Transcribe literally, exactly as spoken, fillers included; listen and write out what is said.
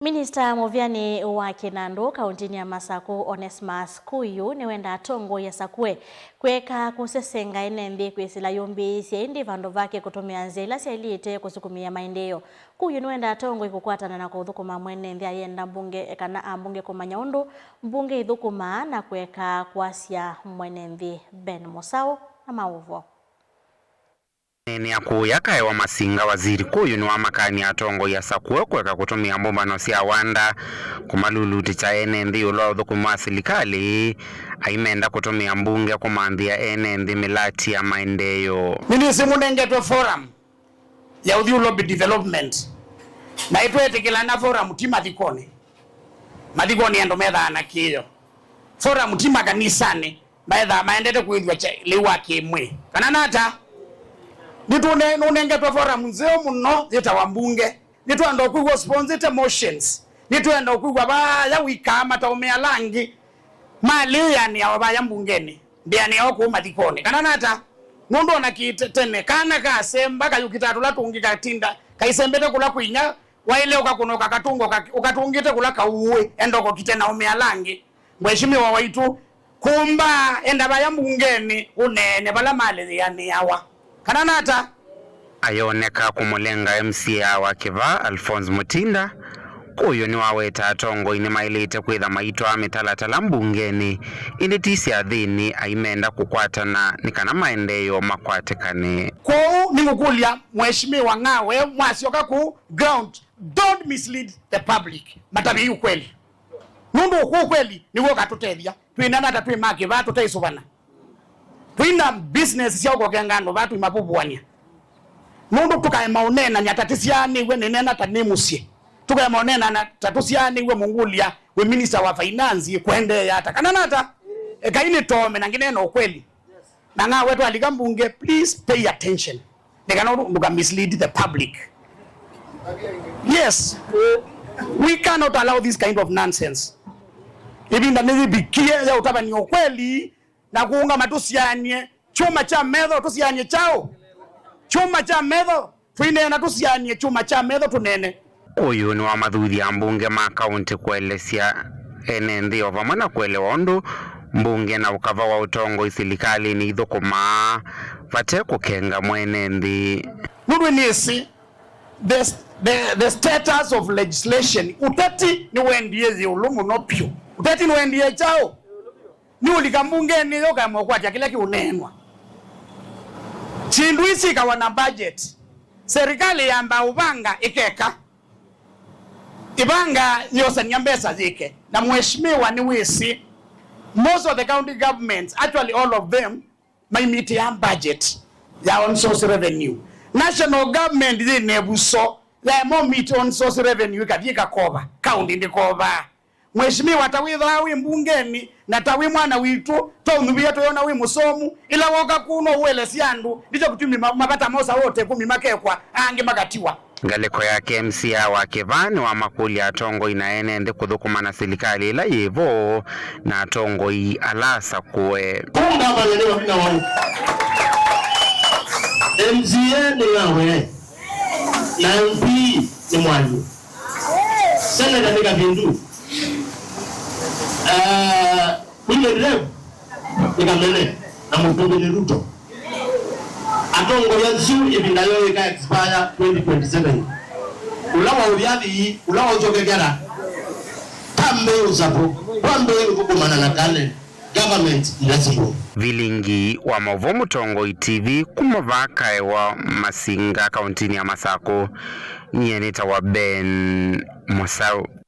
Minista mũvĩanĩ wa kĩnandũ kaũntĩnĩ ya Masakũ, Onesmus Kuyu, nĩwendaa atongoi asakũe kũeka kũsesenga ene nthĩ kwĩsĩla yũmbĩĩsye, ĩndĩ vandũ vake kũtũmĩa nzĩa ila syaĩlĩte kũsukumĩa maendeeo. Kuyu nĩwendaa atongoi kũkwatana na kũthũkũma mwene nthĩ ayenda mbunge kana ambunge kũmanya ũndũ mbunge ithũkũmaa na kũeka kwasya mwene nthĩ. Ben Mũsaũ na maũvoo. Nĩnĩa kũya kaewa Masinga, Waziri Kuyu nĩwamakany'a atongoi asakũe kũeka kũtũmĩa mbũmbano sya wanda kũmalulutĩkya ene nthĩ ĩũlũ wa ũthũkũmi wa silikalĩ, aimenda kũtũmĩa mbunge kũmanthĩa ene nthĩ mĩlati ya maendeeo. Nĩnĩsĩ mũnengetwe forum ya ũthi lobby development, na ĩtwetĩkĩlana forum ti mathikonĩ. Mathikonĩ andũ methaa na kĩĩo. Forum ti makanisanĩ, maethaa maendete kwĩthwa kya lĩu wa kĩmwĩ. Kana nata? Nĩtũne-, nũnengetwe forum nzeo mũno yĩtawa mbunge. Nĩtwenda kwĩw'a sponsored motions. Nĩtwenda kwĩw'a vaya wĩkaa mataũmĩa langi. Malĩanĩawa vaya mbungenĩ, ndĩanĩawa kũu mathikonĩ. Kana nata? Nũndũ ona kĩte-, tene, kana kasemba kayũkita tũla tũngĩ katinda kaisembete kũla kwĩnya, waĩle ũkakũna ũkakatũnga ũka-, ũkatũngĩte kũla kauũĩ, enda ũkokite na ũmĩa langi. Mheshimiwa waitũ, kũmba, enda vaya mbungenĩ ũneene vala malĩanĩawa. Kana nata? Ayoneka kũmũlenga M C A wa Kĩvaa, Alphonse Mutinda, Kuyu nĩwaweta atongoi nĩmaĩlĩte kwĩtha maitwaa mĩtalatala mbungenĩ, ĩndĩ ti syathĩnĩ, aimenda kũkwatana nĩ kana maendeeo makwatĩkane. Kwoou nĩngũkũlya Mheshimiwa Ng'awe, mwasyoka kũu ground, don't mislead the public. Matavye ukweli. Nũndũ ũkweli nĩw'o ũkatũtethya. Twĩneena ta twĩ ma Kĩvaa tũtaisũvana. Twĩna business sya ũkokenga andũ vaa tũimavũvũany'a. Nũndũ tũkaema ũneenany'a ta tĩsyaanĩw'e, nĩneena ta nĩ mũsyĩ. Tũkaema ũneenany'a ta tũsyaanĩw'e mũngũlya wĩ minister wa finance kũendeea ata. Kana nata? Ekai nĩtoome na ngĩneena ũkweli. Na Ng'awe twalika mbunge, please pay attention. Nĩ kana ndũka mislead the public. Yes. We cannot allow this kind of nonsense. Ĩvinda nĩyĩvikie ya ũtavany'a ũkweli na kũũngama tũsiany'e kyũma kya metho, tũsiany'e kyaũ? Kyũma kya metho, tũineena tũsiany'e kyũma kya metho tũneene. Ũyũ nĩwamathuthya ambunge ma kaũntĩ kũelesya ene nthĩ o vamwe na kũelewa ũndũ mbunge na ũkava wa ũtongoi silikalĩnĩ ithũkũmaa vate kũkenga mwene nthĩ. Nũndũ nĩsĩ the, the, the status of legislation, ũteti nĩwendie yĩũlũ mũno vyũ. Ũteti nĩwendie kyaũ? Nĩũlika mbungenĩ yo ũkaema ũkwatya kĩla kĩũneenwa. Syĩndũ ii syĩkawa na budget. Serikali yamba ũvanga ĩkeka. Ĩvanga yosany'a mbesa yĩke. Na mheshimiwa nĩwĩsĩ, most of the county governments, actually all of them, maimitĩa budget ya own source revenue. National government yĩ na ĩvuso yaema ũmit own source revenue ĩkathi ĩkakova. County ndĩkovaa. Mheshimiwa, ta wĩthaa wĩ mbungenĩ, na ta wĩ mwana witũ, twaũnyuvĩe tũyona wĩ mũsomu, ĩla woka kũũ no ũelesye andũ, nĩkyo kĩtumi ma-, mavata mosa wote kũmi makekwa, angĩ makatiwa. Ngalĩko yake M C A wa Kĩvaa nĩwamakũlya atongoi na ene nthĩ kũthũkũma na silikalĩ ĩla yĩ vo na atongoi ala asakũe. Kũu ngavana nĩ Wawina wau. M C A nĩ Ng'awe. Na M P nĩ Mwandu. Seneta nĩ Kavindu. Ah, Women Rep nĩ Kamene na mũtũmĩni Ruto. Atongoi asu ĩvinda yoo ĩka expire twenty twenty-seven. Ũla waũthi athi, ũla waũsyokekera. Twambĩĩe ũsapũ, twambĩĩe kũthũkũmana na talent, government ila sivo. Vilingi wa maũvoo Mũtongoi T V kuma vaa kaewa Masinga, kaũntĩnĩ ya Masakũ, nyie nĩtawa Ben Mũsaũ.